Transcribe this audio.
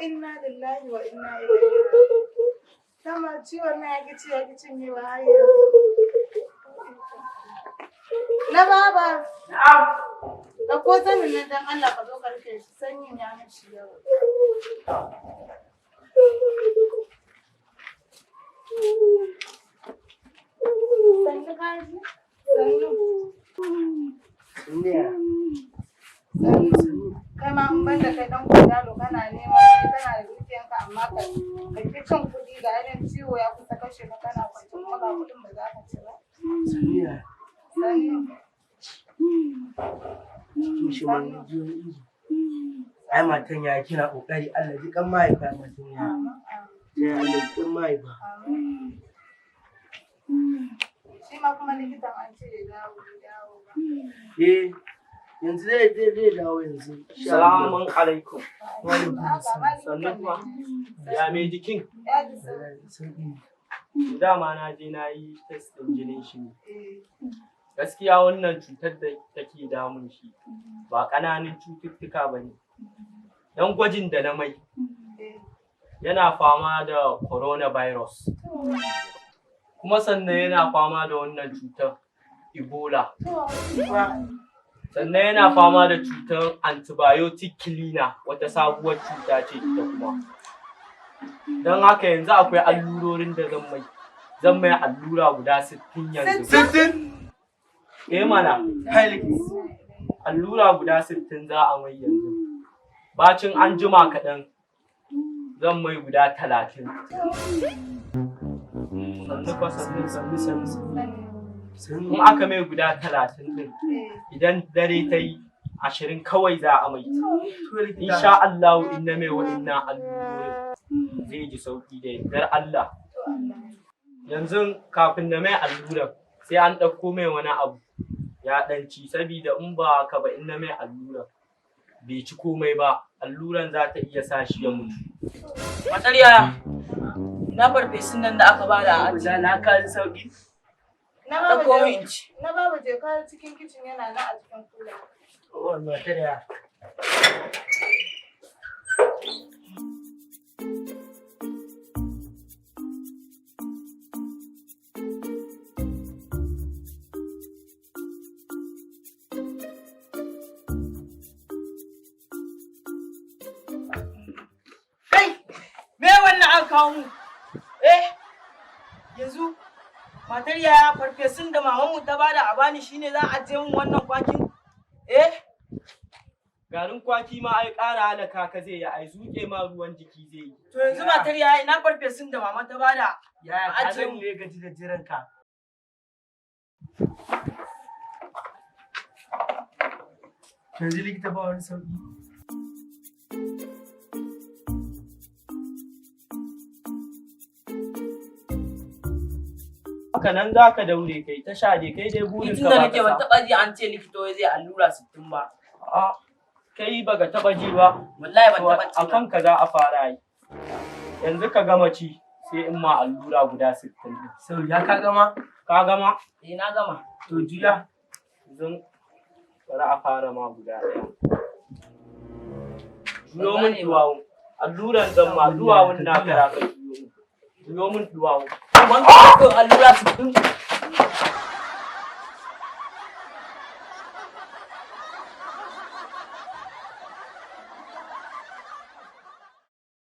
Inna lillahi wa inna ilaihi raji'un. Dama ciwon na ya ci ya ki cinyewa har yanzu. Na baba. Na'am. Ɗauko zanin nan dan Allah ka zo ka rufe shi, sanyin ya mishi yawa. Sannu kaji? Sannu. Sannu ya. Sannu. Kai ma in banda kai ɗan kudalo, kana neman kuɗi, kana da dukiyanka, amma ka ƙi cin kuɗi, ga irin ciwo ya kusa kashe ka, kana kwance kuma ga kuɗin ba za ka ci ba. Sannu ya. Sannu. Cikin shi ma na ji wani iri. Ai matan ya kina kokari, Allah ji kan mahaifa matan ya. Amin, amin. Sai Allah ji kan mahaifa. Amin. Shi ma kuma likitan an ce ya dawo, bai dawo ba. Eh, yanzu zai dawo yanzu. Insha Allah. Salamun alaikum. Wa alaikum assalam. Sannu kuma. Ya mai jikin? Ya ji sauki. Sauki. Dama na je na yi test ɗin jinin shi ne. Eh. Gaskiya wannan cutar da take damun shi ba ƙananan cututtuka ba ne. Don gwajin da na mai yana fama da coronavirus. Kuma sannan yana fama da wannan cutar Ebola. Sannan yana fama da cutar antibiotic cleaner, wata sabuwar cuta ce ita kuma. Don haka yanzu akwai allurorin da zan mai. Zan mai allura guda 60 yanzu. 60? Eh mana, Hai. allura guda 60 za a mai yanzu. Bacin an jima kaɗan zan mai guda 30. Sannu fa, sannu. Sannu, sannu, sannu. Sannu. In aka mai guda 30 ɗin, idan dare ta yi, 20 kawai za a mai. To likita. Insha Allah in na mai wa'innan allurorin zai ji sauki da yardar Allah. Yanzu kafin na mai alluran sai an ɗauko mai wani abu ya ɗan ci, sabida in ba haka ba, in na mai alluran bai ci komai ba, alluran za ta iya sa shi ya mutu. Matar yaya, ina farfesun nan da aka bada a aji? Na ka ji sauki. Na baba. Ɗauko min Je in ci. Na baba, je ka cikin kicin, yana nan a cikin kula. Oh, matar ya. Kai, me wannan aka kawo mu? Eh, yanzu matar yaya, farfesun da mamanmu ta bada a bani shine za a je mun wannan kwakin? Eh, Garin kwaki ma ai ƙara halaka ka zai yi, ai zuƙe ma ruwan jiki zai yi. To yanzu matar yaya, ina farfesun da mama ta bada? Yaya A ka ajiye zan mu. ne gaji da jiran ka. Yanzu likita ba wani sauki. Haka nan za ka daure kai ta sha dai, kai dai Ni burin tun ka da ba nake ka ban sa. taɓa ji an ce likita wai zai allura 60 ba. A'a, kai baka taɓa ji ba. Wallahi ban To, taɓa ji a ba. kanka za a fara yi. Yanzu ka gama ci, sai in ma allura guda 60 ɗin. Sau ya ka gama? Ka gama? Eh, na gama. To juya. Yanzu bari a fara ma guda ɗaya. Juyo Ban min gane ba. duwawun. Alluran zan ma, duwawun na kara ka juyo min. Juyo min duwawun. Ban ka allura 60.